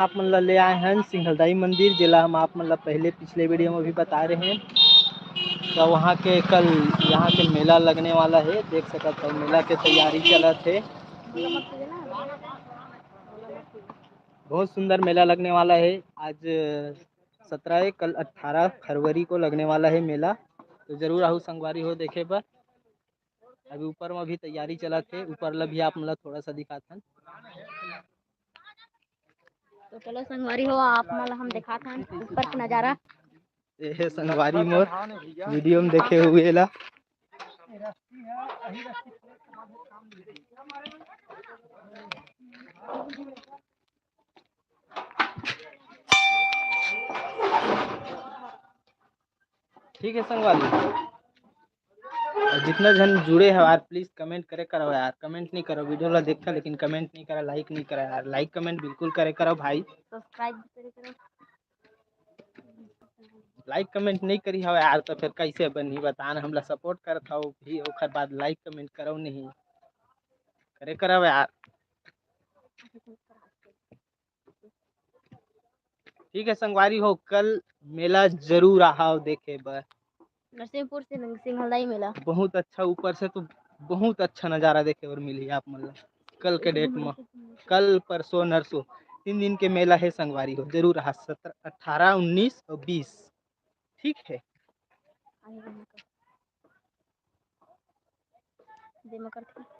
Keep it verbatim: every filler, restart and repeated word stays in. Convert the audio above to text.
आप मन ला ले आए हन सिंघलदाई मंदिर, जेला हम आप मन ला पहले पिछले वीडियो में भी बता रहे हैं। तो वहाँ के कल यहाँ के मेला लगने वाला है, देख सकत हो मेला के तैयारी चलत है। बहुत सुंदर मेला लगने वाला है। आज सत्रह है, कल अट्ठारह फरवरी को लगने वाला है मेला। तो जरूर आहू संगवारी हो देखे बर। अभी ऊपर में भी तैयारी चलत है, ऊपर ला भी आप मन ला थोड़ा सा दिखाथन। तो चलो संगवारी हो, आप मन ला हम दिखाथन ऊपर के नजारा। ये है संगवारी मोर वीडियो में देखे हुए ला। ठीक है संगवारी, और जितना झन जुड़े हो यार, प्लीज कमेंट करे करो यार। कमेंट नहीं करो, वीडियो ला देखता लेकिन कमेंट नहीं करा, लाइक नहीं करा यार। लाइक कमेंट बिल्कुल करे करो भाई। सब्सक्राइब भी करे करो। लाइक कमेंट नहीं करी हो यार, तो फिर कैसे बनही बतान? हमला सपोर्ट करत हो भी, ओकर बाद लाइक कमेंट करो नहीं, करे करो यार। ठीक है संगवारी हो, कल मेला जरूर आहाव देखे बर। नरसिंहपुर से नंग-, सिंघलदाई मेला। बहुत अच्छा, ऊपर से तो बहुत अच्छा नजारा देखे बर मिलही आप मन ला कल के डेट में। कल, परसों, नरसों, तीन दिन के मेला है संगवारी हो, जरूर आहा। सत्रह, अठारह, उन्नीस और बीस, ठीक है। आही रहना का। दे मकर थी।